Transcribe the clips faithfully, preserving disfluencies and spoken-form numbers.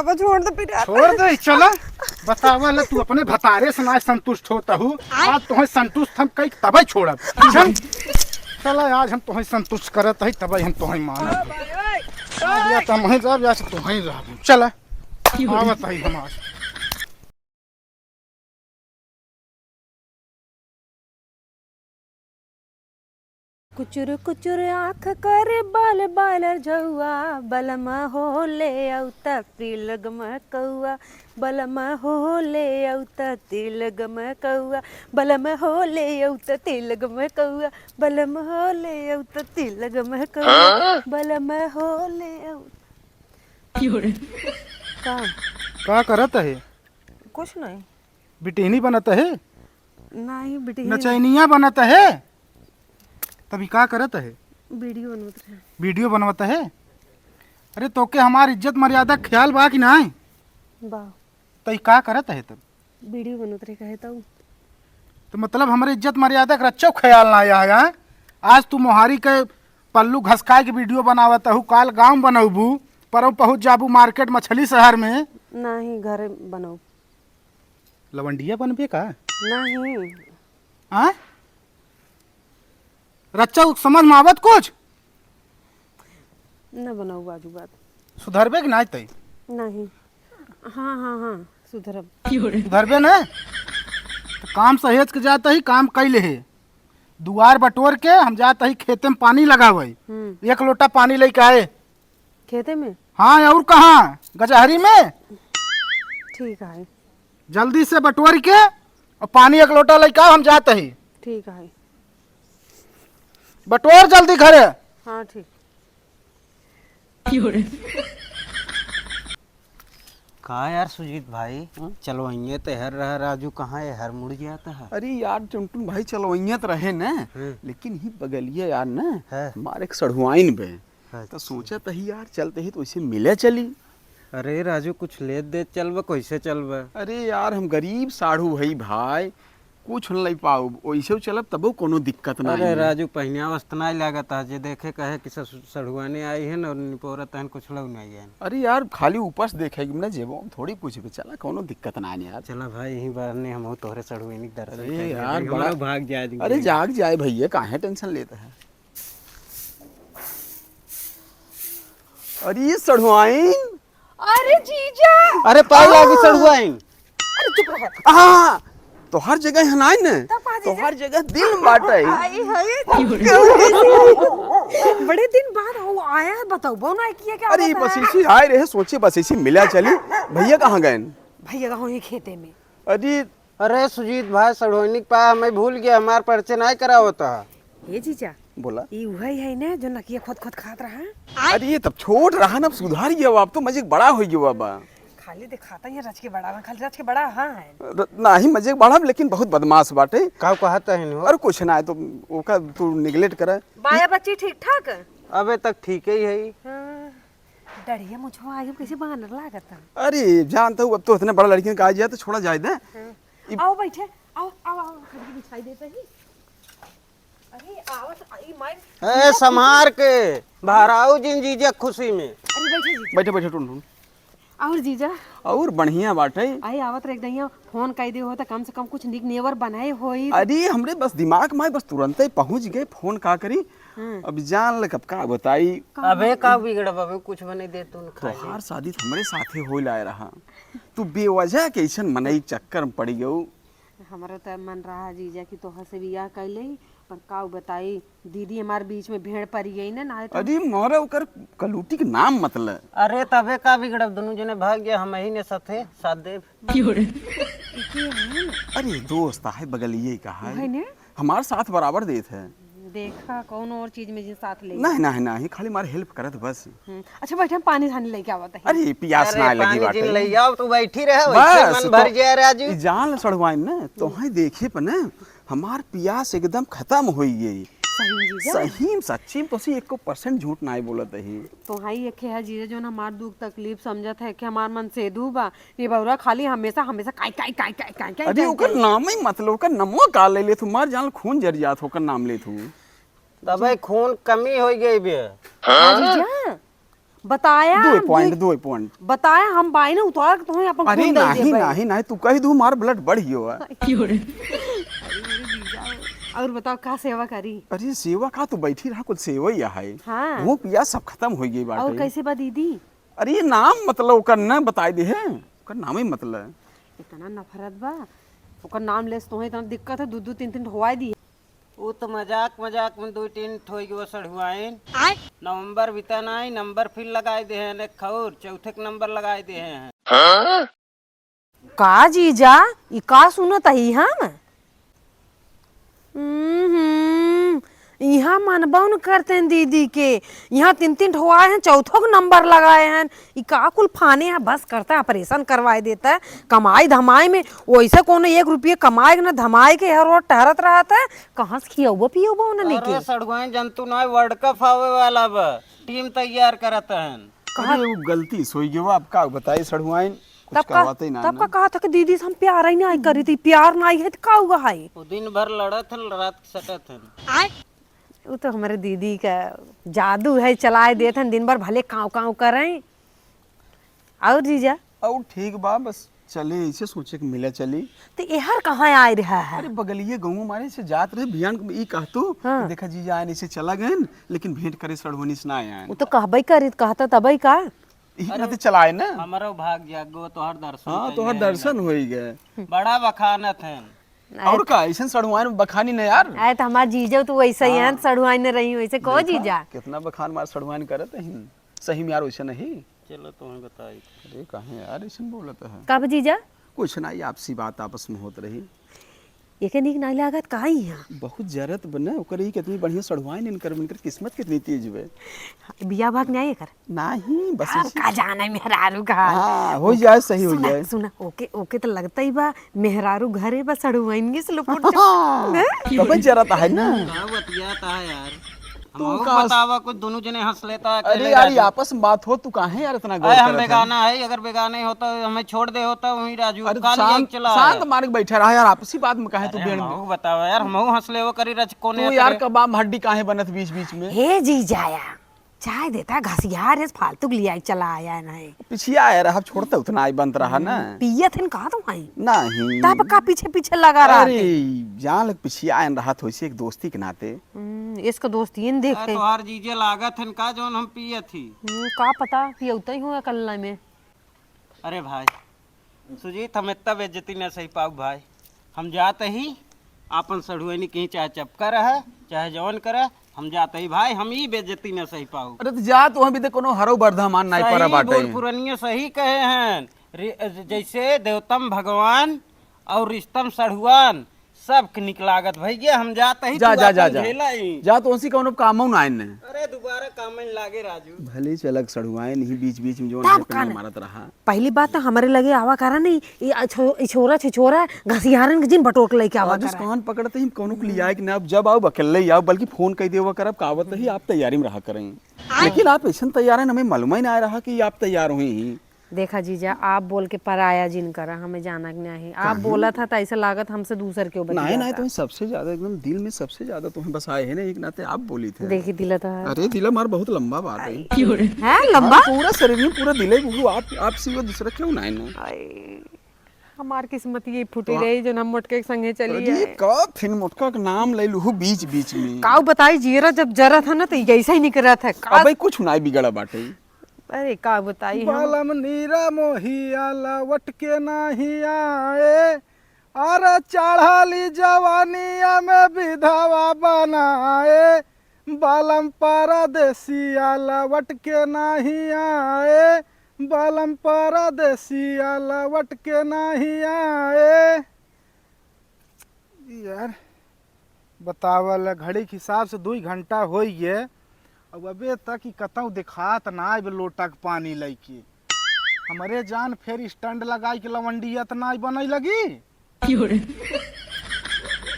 अब छोड़ दे, पिरात। छोड़ दे, चला। बतावा ला, तू अपने भतारे से ना संतुष्ट होत हऊ। आज तोहे संतुष्ट हम कई तबे छोड़ब। चल। चला, आज हम तोहे संतुष्ट करत हई, तबे हम तोहे मानब। या तो हम ही जाब, या से तोहे रहब। चला। आवत हई हम आज। कुचुर कुचुर आँख करे बाल बालर झौआ, बलम हो ले औ तत्ती लगम कौआ, बलम हो ले औ तत्ती लगम कौआ, बलम हो ले औ तत्ती लगम कौआ, बलम हो ले औ तत्ती लगम कौआ, हाँ? बलम हो ले औ। का? का करत है? कुछ नहीं। बिटिहनी बनत है? नहीं, बिटिहनी नचैनिया बनत है? तभी का करत है? वीडियो बनवत रहे। वीडियो बनवत है? अरे, तोके हमार इज्जत मर्यादा ख्याल बा कि नाई? बा। तई का करत है तब? वीडियो बनवत रहे, कहे तऊ। तो मतलब, हमरे इज्जत मर्यादा के रच्चो ख्याल ना आया है, हाँ? आज तू मोहारी के पल्लू घसकाए के वीडियो बनावत हऊ, काल गाँव बनौबू, परौ पहुँच जाबू मार्केट मछली शहर में। नहीं, घर बनौब। लवंडिया बनबे का? नहीं। हाँ? रच्चा, समझ में आवत कुछ? न बनौब आजू बात। सुधरबे कि नाई तई? नहीं। हाँ, हाँ, हाँ, सुधरब। सुधरबे न? तो काम सहेज के जात ही, काम कइ लेहे। दुआर बटोर के हम जात ही खेते में पानी लगावे। हम्म। एक लोटा पानी लेके आए। खेते में? हाँ, और कहाँ? गजहरी में। ठीक है। जल्दी से बटोर के और पानी एक लोटा लेके आओ, हम जात ही। ठीक है। बटोर जल्दी घरे। हाँ, ठीक। का यार सुजीत भाई, हाँ? चलवइये तो हर रहा, राजू कहाँ है, हर मुड़ गया था। अरे यार टुनटुन भाई, चलवइये तो रहे न, हम्म। लेकिन ही बगलिया यार न, हाँ। हमारे एक सढ़ुआइन बे। अच्छा। तो सोचा तही यार, चलते ही तो उसे मिले चली। अरे राजू, कुछ लेत देत चलबा, कैसे चलबा? अरे यार, हम गरीब साढ़ू हई भाई, कुछ न लई पाउब, ओइसे चलब तबो कोनो दिक्कत ना अरे है। राजू, पहिनिया वस्त्र ना लागत है, जे देखे कहे कि ससु-, सढ़ुआने आई है न और निपोरत हन, कुछ लोग नहीं है। अरे यार, खाली ऊपर से देखे कि ना जेबो, हम थोड़ी कुछ भी चला, कोनो दिक्कत ना है यार। चला भाई, यहीं बार ने हम तोहरे सढ़ुआनी के दर्शन अरे कर लिया। यार, देख, बड़ा हमारा भाग जाए दिन अरे के। जाग जाए भैया, काहे टेंशन लेता है? अरे ये सढ़ुआइन। अरे जीजा। अरे पाँव लागी सढ़ुआइन। अरे चुप रह। हाँ, तोहर जगह है ना न? तब का जीजा? तोहर जगह दिल में बाटे। आई, हाय। बड़े दिन बाद हो आया, बताओ, बोना किया क्या अरे होता बस है? इसी आए रहे, सोचे बस इसी मिला चली। भैया कहाँ गए? भैया का होई खेते में। अरे अरे सुजीत भाई, सढ़ोइनी के पाए हमें भूल गया, हमार परिचय नाहीं करावत ह। ए जीजा, बोला। ई उहइ है न जो नकिया खोद खोद खात रहा? अरे ये तब छोट रहा न, अब सुधार गया, अब तो मजे के बड़ा होइ गया बा। खाली देखाता ही रच के बड़ा, खाली रच के बड़ा हाँ है। र-, नाहीं मजे के बड़ा, लेकिन बहुत बदमाश बाटे। का कहत है न हो? अरे कुछ ना है, तो ओका तू neglect करे। बाया बच्ची ठीक ठाक? अबे तक ठीक ही है। हाँ। डढ़िया मुछवा आयु कैसे बानर लागत है। अरे, जानत हूँ, अब तो इतने बड़ा लड़कियन का आ जाए तो छोड़ा जाए दे। हाँ। ई आओ बैठे, आओ, आओ, आओ, खटिया बिछाई देते ही। अरे, आवत, ई माई ए, संभार के, बाहर आओ जिन जीजा खुशी में। अरे, बैठे जीजा। बैठे, बैठे, टुन, टुन। और जीजा? और बढ़िया बाटे। आई आवत रह गई, फोन कई दे हो तो कम से कम कुछ निक नेवर बनाए होई। अरे, हमरे बस दिमाग में, बस तुरंते पहुँच गए, फोन का करी। हम्म। अब जान ले, कब का बताई। का अबे बात का है? बिगड़ब, अबे कुछ बने दे तू न खा ले। तोहार शादी तो हमरे साथे होए लाए रहा, तू बेवजह के ऐसन मनई के चक्कर में पड़ी गऊ। हमरो त मन रहा जीजा कि तोहर से बियाह कर ले, पर का बताई, दीदी हमार बीच में भेड़ पड़ गई ना, ना तो अरे मोरे ओकर कलूटी के नाम मत ले। अरे तबे का बिगड़ब, दोनों जने भाग गया, हम ही ने साथे साथ देब। अरे दोस्त आहे, बगलिए का है। है ने? हमार साथ बराबर देत है। देखा, कौन और चीज में जे साथ ले। नहीं, नहीं, नहीं, खाली हमार help करत बस। हम्म, अच्छा, बैठे, हम पानी धानी लेके आवत है। अरे, पियास अरे, ना लगी पानी बाटे। जिन ले आओ, तू बैठी रहे, वैसे बस, मन भर तो जाए, राजू। ई जान ले सड़वाइन ना, तोहे देखे पर ना, हमार पियास एकदम खत्म होई गई। सही में जीजा? सही में, सच्ची में, तोसे एको percent झूठ नाहीं बोलत ही। तोहाई एके है जीजा, जौन हमार दुख तकलीफ समझत है कि हमार मन सेधू बा, ये बौरा खाली हमेशा, हमेशा काई, काई, काई, काई, काई, काई, अरे, काई, ओकर काई। नाम ही मतलब, ओकर नमवा का ले लेत हूँ, मर जान, खून जर जात हो, ओकर नाम लेत हूँ। तबे खून कमी हो गई बे। हाँ, जीजा। बताया दो हम point, दे- दो point। बताया हम बाई ना उतार के तुम्हें अपन अरे खून दे नाही, देबे। नाही, नाही, तू कह दू, मार blood बढ़ गयो है। और बताओ, का सेवा करी? अरे, सेवा का, तू बैठी रहा, कुछ सेवा ही है। हाँ। भूख पियास सब खत्म हो गई बाटे। और कैसे बा दीदी? अरे, ये नाम मतलब ओकर न बताई दे है, ओकर नाम ही मतलब। इतना नफरत बा, ओकर नाम लेस तोहे इतना दिक्कत है, दू दू तीन तीन ठोवाई दी। ऊ त मजाक मजाक में दुइ तीन ठोई गो सढ़ुआइन। आय? नवंबर बीतन आई, नंबर फिर लगाई दे हैं, एक खौर चौथे के नंबर लगाई दे हैं। का जीजा, ई का सुनत ही हम? हम्म, इहाँ मनबो न करते हैं दीदी के। इहाँ तीन तीन ठो आए हैं, चौथो के नंबर लगाए हैं। ई का कुल फाने हैं, बस करता है, operation करवाए देता है। कमाई धमाई में वैसे कोनो एक रुपये कमाए के ना धमाए के, हर रोज टहरत रहत है। कहाँ से खियौबो पियौबो उन्हने के? अरे सड़ुआइन, जंतु ना, World Cup आवे वाला बा, team तैयार करत हन। कहा अरे, वो गलती से होई गयो, अब का बताई सड़ुआइन, कुछ तब का, कहवाते ही ना तब ना। का कहा था कि दीदी से हम प्यार ही नहीं करी थी, प्यार नहीं है तो का हुआ है? वो दिन भर लड़त हन, रात के सटत हन। आय? वो तो हमारे दीदी का जादू है, चलाए देत हन, दिन भर भले काव काव करें। और जीजा? और ठीक बा, बस चले, ऐसे सोचे कि मिले चली। तो एहर कहाँ आए रहा है? अरे, बगलिए गाँव हमारे से जात रहे, बिहान के ई कहतू हाँ। कि देखा जीजा आए, ऐसे चला गए, लेकिन भेंट करे सड़ुआइन से ना आए। वो तो कहबे करी, कहता तबे का। यही अरे, नाते चलाए ना। हमरो भाग जागो, तोहर दर्शन हाँ, कइले तोहर हैं। दर्शन होई गए। बड़ा बखानत हैं। अरे और का, ऐसन सड़ुआइन बखानी न यार। अरे तो हमार जीजो तो वैसे ही हैं, हाँ। सड़ुआइन रही वैसे को देखा, जीजा। कितना बखान मार सड़ुआइन करत हैं। सही में यार वैसे नहीं। चलो तुम्हें बताई। अरे काहे यार ऐसन बोलत है? कब जीजा? कुछ ना, ये आपसी बात आपस में होत रही। एके नीक नाई लागत का इहाँ? बहुत जरत बने, ओकर ही कितनी बढ़िया सड़ुआइन इनकर, इनकर किस्मत कितनी तेज बे। बियाह भाग न्याय एकर? नाही, बस हम इसी का जाने मेहरारू का हाल। हाँ, हो ओके, जाए, सही हो सुना, जाए। सुना, ओके, ओके तो लगता ही बा, मेहरारू घरे बा, सड़ुआइन के से लुपुट जा। हाँ, हैं? तबे जरत है ना। का बतियात है यार? तू हमहू का बतावा, कुछ दोनों जने हंस लेता, अरे अकेले यार, ये राजू। आपस में बात हो, तू काहे यार इतना गौर अरे हम करत है? बेगाना है, अगर बेगाने होता, हमें छोड़ दे होता, वहीं राजू अरे काल शांत, लेके चला शांत आया। मार के बैठा रहा यार, आपसी बात में काहे तू अरे बेड़ में? हमहू बतावा यार, हमहू हंस लेवो करी रच कोने तू यार तेरे। कबाब हड्डी काहे बनत बीच बीच में? हे जी जाया, चाय देता घसियार है, फालतू के लिए आई चला आया है नहीं। पिछिया आया रहा, छोड़ते उतना आई बनत रहा ना। हम्म, पियत है ना, कहा तो आई। नहीं। तब का पीछे पीछे लगा रहा अरे, थे? जान लग पिछिया आयन रहा थोड़ी सी एक दोस्ती के नाते। हम्म, इसका दोस्त ये न अरे देखे। तोहार जीजे लागत हन का जौन हम पियत ही? हम्म, का पता पियौते ही हुआ कल्ला में। अरे भाई सुजीत, हम इतना बेइज्जती न सही पाऊ भाई। हम जात ही आपन सढ़ुआइनी कहीं चाहे चपका रहे, चाहे जौन करे, हम जात ही भाई, हम ई बेइज्जती न सही पाऊ। अरे तो जा, तू हम भी देख कोनो हरो बर्धमान नाई परा सही बाटे। बूढ़ पुरनिया सही कहे हैं, रि-, जैसे देवतम भगवान और रिश्तम सढ़ुआन, सबके निक लागत भैया, हम जात ही जा, तू जा, जा, आपन जा। झेला ही। जा, तो उनसे कौनो कामो ना आइन ने। अरे, दोबारा काम में लागे, राजू। भले चलक सड़ुआए नहीं, बीच-बीच में जो तब है, का न? मारत रहा। पहली बात तो हमरे लगे आवा करा नहीं, ये अछो-, ई छोरा छिछोरा घसियारन के जिन बटोर के लेके आवा राजू, करा। कान पकड़ते ही कौनो के लियाए कि ना, अब जब आओ, अकेले ही आओ, बल्कि फोन कह देवा करब, का आवत ही, आप तैयारी में रहा करें। लेकिन आप ऐसन तैयार हैं, हमें मालूम ही ना आ रहा कि आप तैयार हुई ही। देखा जीजा, आप बोल के पराया जिन करा, हमें जाना के नहीं। आप काहे? बोला था तो ऐसा लागत हमसे दूसर क्यों बतिया नाहीं, नाहीं, था। तुम्हें सबसे ज्यादा एकदम दिल में सबसे ज्यादा तुम्हें बसाए है ना, एक नाते आप बोली थे। देखी दिला था। अरे दिला मार बहुत लंबा बात है। आई। है लंबा? हाँ, पूरा शरीर में पूरा दिल है, क्योंकि आप, आप सिवा दूसरा क्यों ना है ना? आई, हमार किस्मत ये फुटी तो रही जो हम मोटके के संगे चली अरे है। का फिन मोटका के नाम ले लूहू बीच बीच में। काऊ बताई, जीरा जब जरा था ना तो ऐसा ही निकरा था। का अबे कुछ ना बिगड़ा बाटे। अरे का बताई हम। बालम नीरा मोहिया लवट के नाही आए, अरे चढ़ाली जवानिया में विधवा बनाए। बालम परदेसिया लवट के नाही आए, बालम परदेसिया लवट के नाही आए। यार, बतावल, घड़ी के हिसाब से दुई घंटा होई गए, अब अबे तक ई कतौ देखात ना आइब लोटा के पानी लइके। हमरे जान फेर stand लगाई के लवंडिया त ना बनई लगी।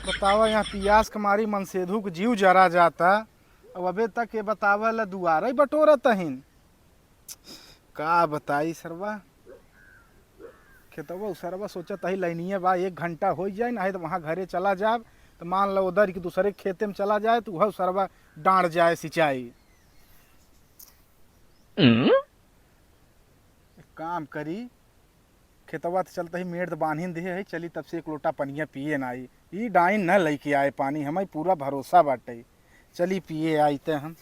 बतावा, यहाँ पियास के मारी मनसेधू के जीव जरा जाता, अब अबे तक ये बतावल दुआरे बटोरत हइन। का बताई सरवा, खेतवा उ सरवा सोचत ही लाइनिया बा, एक घंटा होइ जाए, नाहीं त वहाँ घरे चला जाब, त मान लो उधर कि दूसरे खेते में चला जाए, त उहउ सरवा डाँड़ जाए सिंचाई। एक काम करी, खेतवा त चलत ही मेड़ त बान्हिन दिहे है, चली तब से एक लोटा पनिया पिए ना आई। ई डाइन न लइके आए पानी, हमें पूरा भरोसा बाटे। चली पिए आई ते हम।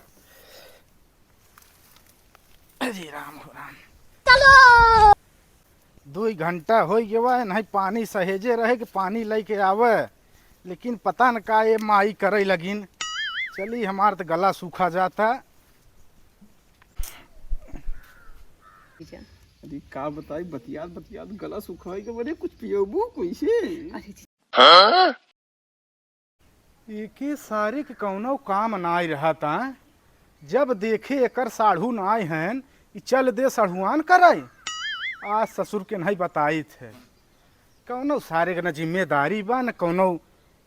अरे राम हो राम। चलो। दुई घंटा होइ गवा है, नहीं पानी सहेजे रहे कि पानी लइके आवे, लेकिन पता न का ये माई करे लगिन। चली, हमार त गला सूखा जाता। अरे का बताई, बतियात बतियात गला सुखाई के बने कुछ पियबू कैसे? अरे जी। हाँ? एके सारे के कौनो काम नाई रहत, आ? जब देखे एकर साढ़ू नाई हन, ई चल दे सढ़ुआन कराई। आज ससुर के नहीं बताइत है, कौनो सारे के न जिम्मेदारी बा, न कौनो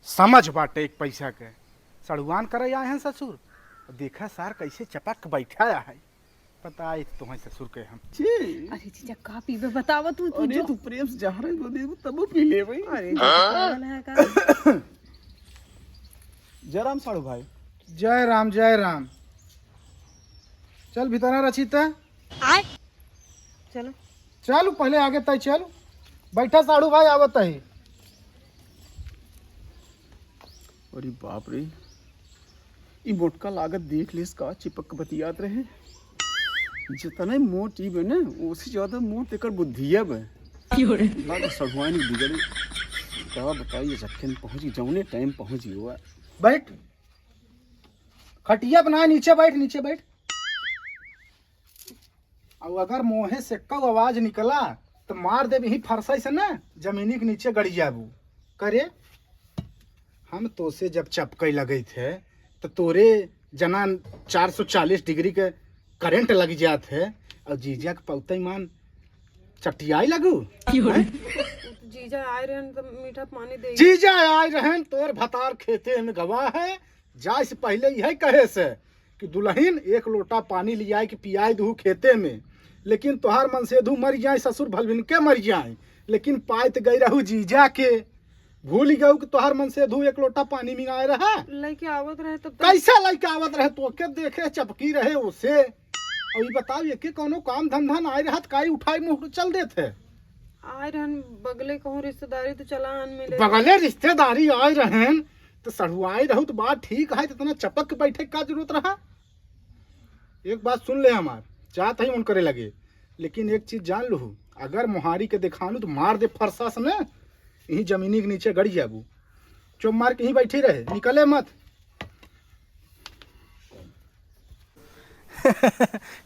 समझ बाटे एक पैसा के। सड़ुआन करे आए हैं ससुर, देखा सार कैसे चपक के बैठा है। बताई तो तुम्हें ससुर के हम। जी। अरे जीजा, का पीबे बतावा तू, तू अरे जो। तू प्रेम से जहर है, वो दे, तब पी ले भाई। अरे जीजा, पागल है का? जय राम साढ़ू भाई। जय राम, जय राम। चल भीतर रचिता। आय। चलो। चल पहले आगे तय चल। बैठा साढ़ू भाई, आवत है। अरे बाप रे, ई मोटका लागत देख लेस का चिपक बतियात रहे। जितने मोट ई बे ना, ओसे ज्यादा मोट एकर बुद्धिया बे। क्यों रे? लागत सढ़ुआइन बिगड़े। का बताई, ये जखन पहुँची, जौने टाइम पहुँची हुआ। बैठ। खटिया बना, नीचे बैठ, नीचे बैठ। और अगर मोहे से कऊ आवाज निकला, तो मार देब यही फरसा से ना, जमीनी के नीचे गड़ जाबू। करे, हम तोसे जब चपकई लगई थे, तो तोरे जना चार सौ चालीस डिग्री के करंट लग जात है, और जीजा के पौते मान चटियाई लगू। हैं? जीजा आए रहन तो मीठा पानी दे। जीजा आए रहन, तोर भतार खेते में गवा है, जाए से पहले यह कहे से कि दुलहिन, एक लोटा पानी लियाए के पियाए दू खेते में, लेकिन तोहार मनसेधू मर जाए, ससुर भलभिन के मर जाए, लेकिन पाए त गई रहू जीजा के। भूल गऊ कि तोहार मनसेधू एक लोटा पानी मिंगाए रहा। लइके आवत रहे तब तक। कैसे लइके आवत रहे? तो के देखे चपकी रहे ओसे। और ये बताओ, ये के कौनो काम धंधा ना आए रहत, काई उठाई मुंह चल देत है? आए रहन बगले कहूँ रिश्तेदारी तो चला आन मिले। बगले रिश्तेदारी आए रहन तो सढ़ुआई रहू तो बात ठीक है, तो इतना चपक के बैठे का जरूरत रहा? एक बात सुन ले हमार, जात ही उन करे लगे, लेकिन एक चीज जान लू, अगर मोहारी के देखानू तो मार दे फरसा से ना, यहीं जमीनी के नीचे गड़ जाबू। चुप मार के यहीं बैठी रहे, निकले मत।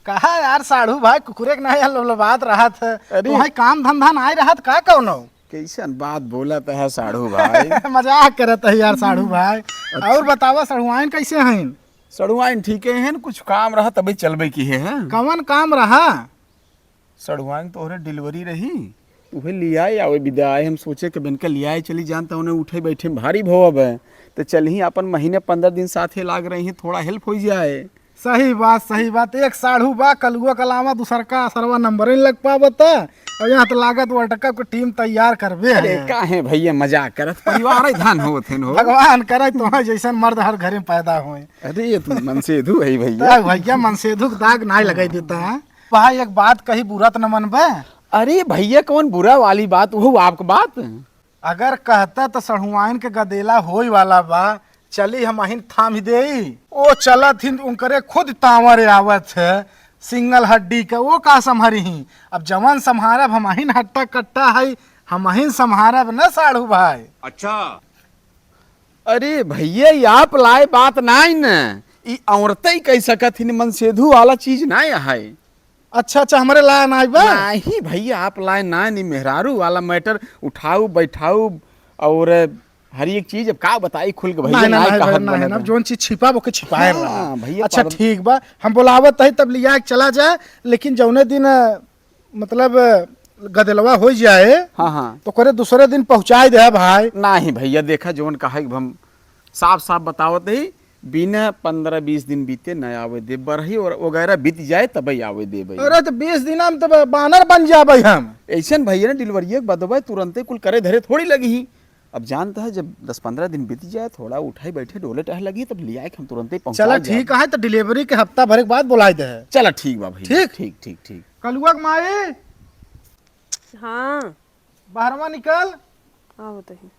कहा यार साढ़ू भाई, कुकुरे के नाई लोलबात रहत है। अरे। तुम्हें काम धंधा नाई रहत का कौनो? कैसन बात बोलत है साढ़ू भाई? मजाक करत है यार साढ़ू भाई। अच्छा। और बतावा सढ़ुआइन कैसे हैं? सढ़ुआइन ठीके हैं, कुछ काम रहा तबे चलबे की है, हैं? कवन काम रहा? सड़ुआइन तोहरे डिलीवरी रही, उहे लियाए आवे बिदाए। हम सोचे कि बेनका लियाए चली जान, त उन्हें उठे बैठे में भारी भव अब। त चलही अपन महीने पंद्रह दिन साथे लाग रही हैं, थोड़ा हेल्प हो जाए। सही बात, सही बात। एक साढ़ू बा, कलुआ के अलावा दूसर का सरवा नंबर नहीं लग पावत। और यहाँ तो लागत वर्ल्ड कप के टीम तैयार करबे अरे है। काहे भैया मजाक करत, परिवार ही धन होत है हो। भगवान करे तो जैसन मर्द हर घरे में पैदा होए। अरे ये तू मनसेधू है भैया। तो भैया मनसेधू के दाग ना लगाई देता है। भाई, एक बात कही, बुरा त न मनबे? अरे भैया, कौन बुरा वाली बात, वो आपक बात? अगर कहता त सढ़ुआइन के गदेला होई वाला बा, चली हम अहिन थाम देई। ओ चलत हिन, उनकरे खुद तांवर आवत है, सिंगल हड्डी के, वो का संभरी ही? अब जवन संभारब, हम अहिन हट्टा कट्टा है, हम अहिन संभारब न साढ़ू भाई। अच्छा। अरे भैया, ये आप लाए बात नाई न, ई औरतें ही कह सकत हिन, मनसेधू वाला चीज नाई है। अच्छा, अच्छा, हमरे लाए नाई बा? नहीं भैया, आप लाए नाई, नहीं मेहरारू वाला मैटर उठाऊ, बैठाऊ और हर एक चीज। अब का बताई खुल के भैया, नहीं, नहीं, नाई नहीं, कहत नहीं, बनत नहीं, है। जौन चीज छिपा, ओके छिपाए हाँ, रहा। भैया, अच्छा, पागल। ठीक बा, हम बुलावत है, तब लिया के चला जाए, लेकिन जौने दिन मतलब गदलवा हो जाए, हाँ, हाँ। तो करे दूसरे दिन पहुँचाए दे भाई। नाही भैया, देखा जौन कहा कि हम साफ साफ बतावत ही, बिना पन्द्रह बीस दिन बीते न आवे दे, बरही और वगैरह बीत जाए तबे आवे दे भाई। अरे तो बीस दिन में तो बानर बन जाबे हम। ऐसन भैया ने डिलीवरी के बदबे तुरंते कुल करे धरे थोड़ी लगी ही। अब जानत है, जब दस पन्द्रह दिन बीत जाए, थोड़ा उठे बैठे डोले टहले लगी, तब लियाए के हम तुरंते पहुँचा चला जाब। ठीक है, तो delivery के हफ्ता भर के बाद बोलाए दे। चला ठीक बा भैया, ठीक? ठीक, ठीक, ठीक। कलुआ के माई। हाँ। बाहरवा निकल। आवत ही।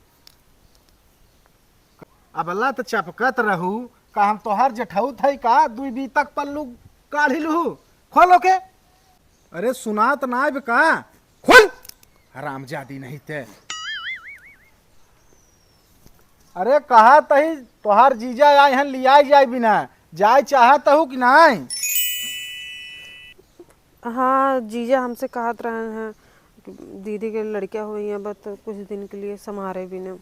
अबला त चपकत रहू, का हम तोहार जेठौत है का? दुई बीतक पल्लू काढ़ी लूहू, खोल ओके। अरे सुनात नाय बे का? खोल। हरामजादी नहीं ते। अरे कहा तही तोहार जीजा आए हैं, लियाई जाए बिना, जाए चाहत हूँ कि नाय? हाँ, जीजा हमसे कहत रहन हैं कि दीदी के लड़किया हुई हैं, बस कुछ दिन के लिए संभारे भी न।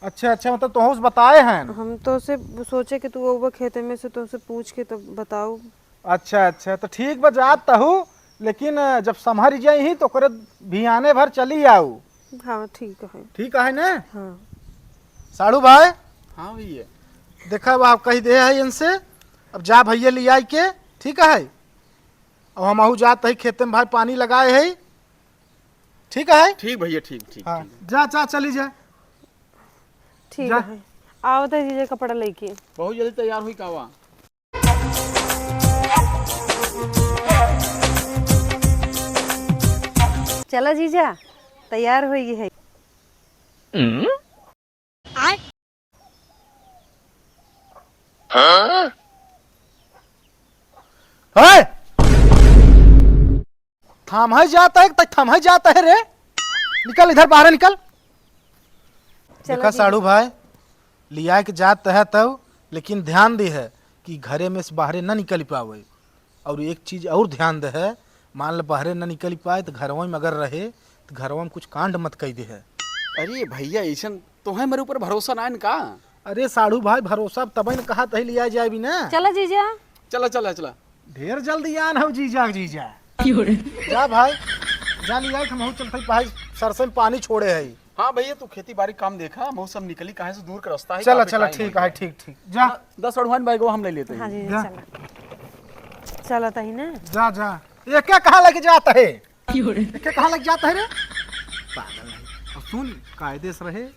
अच्छा, अच्छा, मतलब तोहू से बताए हैं? हम तो से सोचे कि तू वो खेते में से तो से पूछ के तो बताऊ। अच्छा, अच्छा, तो ठीक बा, जात तहू, लेकिन जब संभर जाई ही तो ओकरे भियाने भर चली आऊ। हाँ, ठीक है। ठीक है ना? हाँ। साढ़ू भाई? हाँ भैया। देखा, अब आप कही दे है इनसे, अब जा भैया लियाई के, ठीक है? अब हमहू जात ही खेते में भाई, पानी लगाए है, ठीक है? ठीक भैया, ठीक, ठीक, हाँ, ठीक। जा, जा, चली जा। ठीक जा। है, आवत है जीजा कपड़ा लेके। बहुत जल्दी तैयार हुई कावा। चला जीजा, तैयार हुई है। आय। हाँ? हे! थमहै जात है, त थमहै जात है रे। निकल इधर, बाहर निकल। चलो देखा जी। साढ़ू भाई, लिया के जात है तब, लेकिन ध्यान दे है कि घरे में से बाहरे न निकल पावे। और एक चीज और ध्यान दे है, मान ल बाहरे न निकल पाए तो घरवा में अगर रहे तो घरवा में कुछ कांड मत कह दे है। अरे भैया, ऐसन तोहे मेरे ऊपर भरोसा ना है का? अरे साढ़ू भाई, भरोसा तबे न कहा तही लिया जाए भी ना। चला जीजा। चला, चला, चला। ढेर जल्दी आन हो जीजा, जीजा। जा भाई, जा लिया, हम चलते भाई, सरसों में पानी छोड़े है। हाँ भैया, तू खेती बाड़ी काम देखा, हम सब निकली, कहाँ से दूर का रास्ता है, चला, काफी चला, time ठीक हो है, गया। ठीक, ठीक, जा। द-, दस अड़हुआन बैगवा हम ले लेते हैं। हाँ जी, जा। चला। चला तही ना। जा, जा। ये क्या कहाँ लेके जाता है? ये क्या कहाँ लेके जाता है रे? पागल है। और सुन, कायदे से रहे,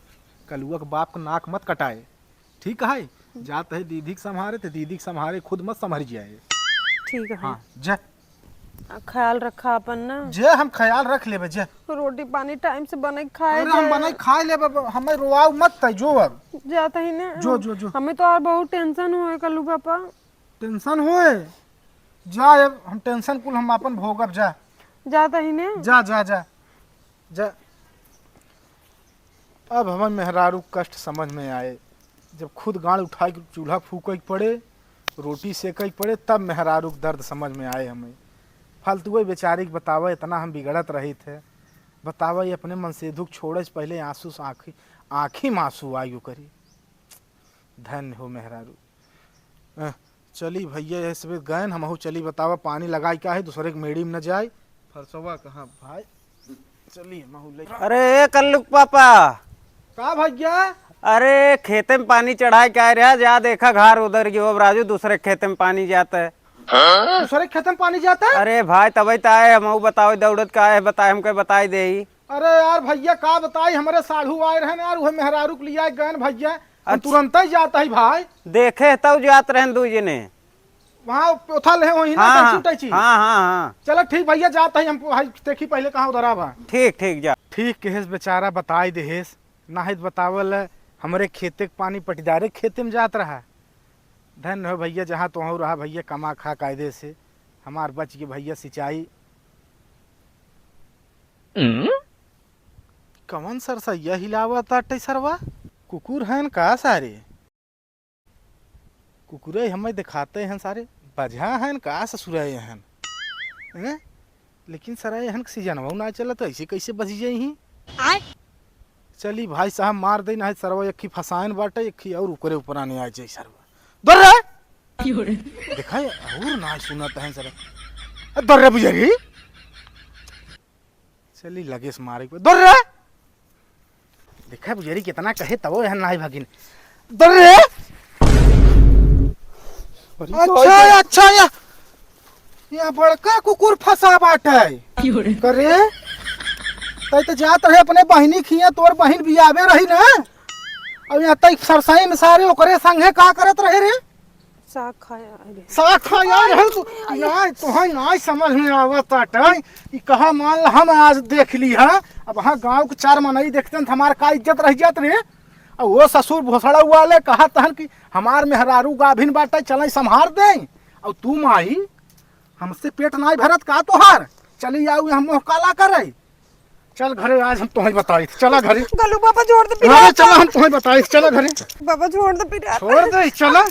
कलुआ के बाप का नाक मत कटाए, ठीक है? जात है दीदी के संभारे, तो दीदी के संभारे, खुद मत संभर जाए। ठीक है। हाँ, जा। आ, ख्याल रखा अपन ना। जे हम ख्याल रख लेबे, जे। रोटी पानी time से बने खाए अरे, हम जाए। बने खाए लेबे, हमें रोआऊ मत तै, जो अब। जाता ही ना। जो, जो, जो। हमें तो और बहुत tension हुए कलू पापा। Tension हुए? जा, अब हम tension कुल हम अपन भोगब, जा। जाता ही ना। जा, जा, जा। जा। अब हमें मेहरारू के कष्ट समझ में आए, जब खुद गाड़ उठाए के चूल्हा फूके के पड़े, रोटी सेके के पड़े, तब मेहरारू के दर्द समझ में आए हमें। फालतुए बेचारी के बतावा, इतना हम बिगड़त रही थे, बतावा, ये अपने मनसेधू के छोड़े से पहले आंसू से आँखी, आँखी में आंसू आई ओकरी। धन्य हो मेहरारू। अ, चली भैया, ये सबे गयन, हमहू चली, बतावा, पानी लगाई का है, दूसरे के मेड़ी में न जाए। फरसवा कहाँ भाई? चली, हमहू ले। अरे, ए कल्लू के पापा। का भैया? अरे, खेते में पानी चढ़ाए के आए रहा, जा देखा, घर उधर गयो, अब राजू दूसरे खेते में पानी जाता है। दूसरे खेते में पानी जाता है? अरे भाई, तबे तो आए, हमहू बताओ, दौड़त का आए, बताए, हमके बताई दे। अरे यार भैया, का बताई, हमरे साढ़ू आए रहन यार, उहे मेहरारू के लिया गयन भैया, हम अच्छा। तुरंत ही जाता ही भाई। देखे तब जात रहन दू जने। वहाँ पोथा ले वही ना, हाँ, कैंची हाँ, उटैची। हाँ, हाँ, हाँ। चलो ठीक भैया, जाता ही हम भाई, देखी पहले कहाँ उधर आवा। ठीक, ठीक, जा। ठीक कहेस बेचारा, बताई देहेस, नाहित बतावल, हमरे खेते के पानी पटीदारे के खेते में जात रहा। धन्य हो भैया, जहाँ तोहू रहा भैया, कमा खा कायदे से, हमार बच के भैया सिंचाई। कवन सरसैया हिलावत बाटे सरवा? कुकुर हन का सारे? कुकुरे हमें दिखाते हैं सारे, बझा हन का ससुरा हन? हैं? लेकिन सरा एहन के सीजनवा ना चलत, ऐसे कैसे बच जाई ही? आय। चली भाई साहब, मार दे ना, सरवा एक ही फसायन बाटे, एक ही और ओकरे ऊपर आने आ जाए सरवा। दर रे! क्यों रे? देखा, और ना सुनत है सर। ए, दर रे बुझारी। चली लगे से मारे के, दर रे! देखा बुझारी कितना कहे तबो यहाँ नाई भागिन। दर रे! अरे अच्छा, तो अच्छा, या, या बड़का कुकुर फंसा बाटे। क्यों रे? करे? तै तो जात रहे अपने बहिनी खिया, तोर बहिन बियाबे रही ना। अब यहाँ तै सरसई में सारे ओकरे संगे का करत रहे रे? साग खाया रे। साग खाया रे तू। नाहीं, तोहई नाहीं समझ में आवत बाटे। ई कहा मान ला हम आज देख ली है, अब हाँ गाँव के चार मनई देखते हैं तो हमार का इज्जत रह जात रे। अब वो ससुर भोसड़ा वाले कहा तहन कि हमार मेहरारू गाभिन बाटे, चले संभार दे। अब तू माई, हमसे पेट नाहीं भरत का तोहार? चली आऊ हम मुँह काला करे। चल घरे, आज हम तोहई बताई। चला घरे। गलू बाबा छोड़ दे घरे पिरात। चला, हम तोहई बताई। चला घरे। बाबा छोड़ दे पिरात। छोड़ दे, चला।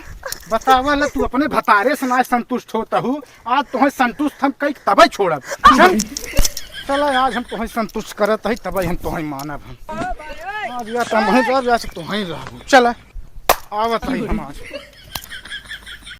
बतावा ले, तू अपने भतारे से नाहीं संतुष्ट होत हऊ, आज तोहई संतुष्ट हम कई तबई छोड़ब। चल। चला, आज हम तोहई संतुष्ट करत हई, तबई हम तोहई मानब हम। आज या तोहई रहब, या से तोहई रहब। चला, आवत हई हम आज।